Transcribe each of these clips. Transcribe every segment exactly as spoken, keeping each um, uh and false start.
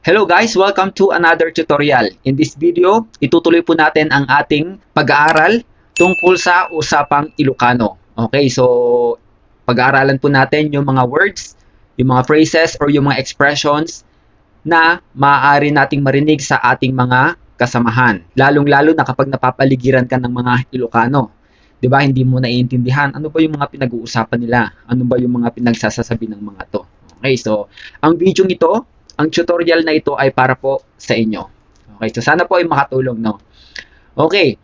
Hello guys, welcome to another tutorial. In this video, itutuloy po natin ang ating pag-aaral tungkol sa usapang Ilocano. Okay, so pag-aaralan po natin yung mga words, yung mga phrases, or yung mga expressions na maaari nating marinig sa ating mga kasamahan. Lalong-lalo na kapag napapaligiran ka ng mga Ilocano. Di ba, hindi mo naiintindihan ano ba yung mga pinag-uusapan nila, ano ba yung mga pinagsasasabi ng mga to. Okay, so ang video ito, ang tutorial na ito ay para po sa inyo. Okay, so sana po ay makatulong, no? Okay,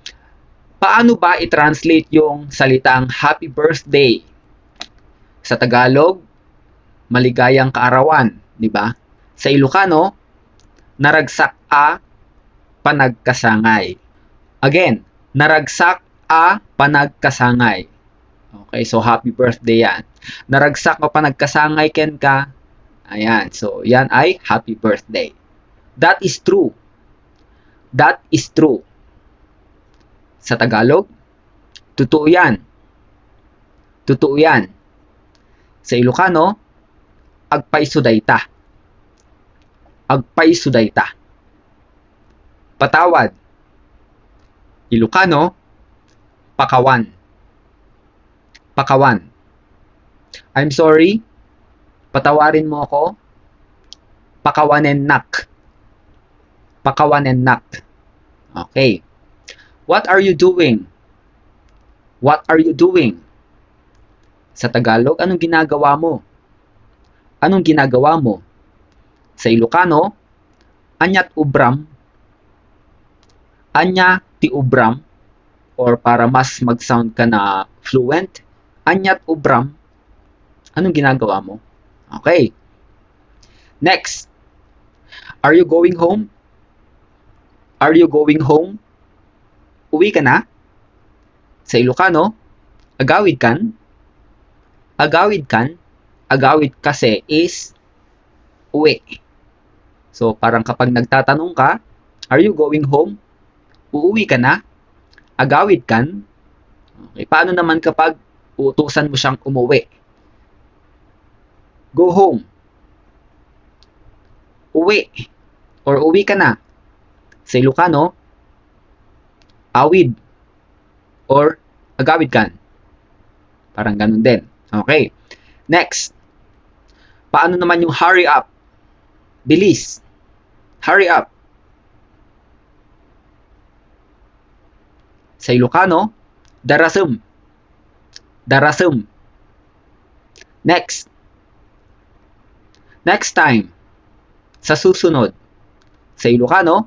paano ba i-translate yung salitang happy birthday? Sa Tagalog, maligayang kaarawan, di ba? Sa Ilocano, naragsak a panagkasangay. Again, naragsak a panagkasangay. Okay, so happy birthday yan. Naragsak a panagkasangay kenka. Ayan, so yan ay happy birthday. That is true. That is true. Sa Tagalog, totoo yan. Totoo yan. Sa Ilocano, agpayso dayta. Agpayso dayta. Patawad. Ilocano, pakawan. Pakawan. I'm sorry. Patawarin mo ako. Pakawanennak. Pakawanennak. Okay. What are you doing? What are you doing? Sa Tagalog, anong ginagawa mo? Anong ginagawa mo? Sa Ilocano, ania't ubram? Ania ti ubram? Or para mas mag-sound ka na fluent, ania't ubram? Anong ginagawa mo? Okay. Next. Are you going home? Are you going home? Uwi ka na? Sa Ilocano, agawid kan? Agawid kan? Agawid kasi is uwi. So, parang kapag nagtatanong ka, "Are you going home?" Uuwi ka na? Agawid kan? Okay. Paano naman kapag uutusan mo siyang umuwi? Go home. Uwi. Or uwi ka na. Sa Ilocano, awid. Or agawid kan. Parang ganun din. Okay. Next. Paano naman yung hurry up? Bilis. Hurry up. Sa Ilocano, darasem. Darasem. Next. Next time. Sa susunod. Sa Ilocano,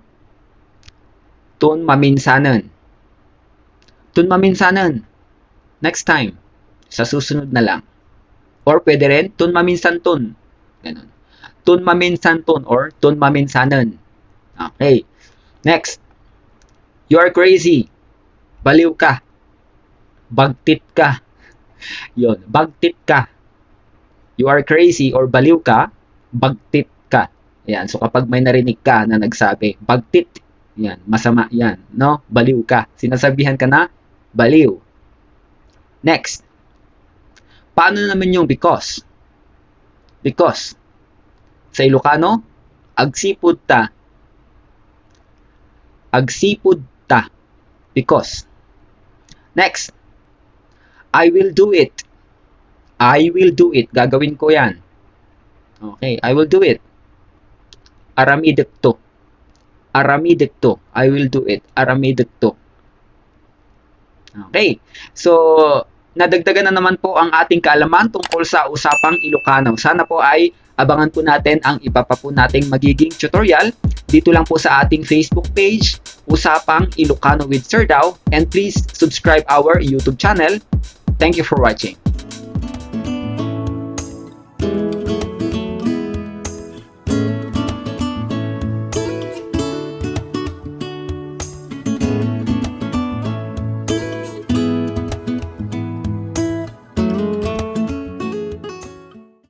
tun maminsanen. Tun maminsanen. Next time. Sa susunod na lang. Or pwede rin, tun maminsanton. Ganun. Tun maminsanton or tun maminsanen. Okay. Next. You are crazy. Baliw ka. Bagtit ka. Yon, bagtit ka. You are crazy or baliw ka, bagtit ka. Ayan. So, kapag may narinig ka na nagsabi, "Bagtit," yan, masama yan, no? Baliw ka. Sinasabihan ka na baliw. Next. Paano naman yung because? Because. Sa Ilocano, agsipud ta. Agsipud ta. Because. Next. I will do it. I will do it. Gagawin ko yan. Okay, I will do it. Aramidek to. Aramidek to. I will do it. Aramidek to. Okay. So, nadagdagan na naman po ang ating kaalaman tungkol sa usapang Ilocano. Sana po ay abangan po natin ang iba pa po nating magiging tutorial dito lang po sa ating Facebook page, Usapang Ilocano with Sir Dao. And please subscribe our YouTube channel. Thank you for watching.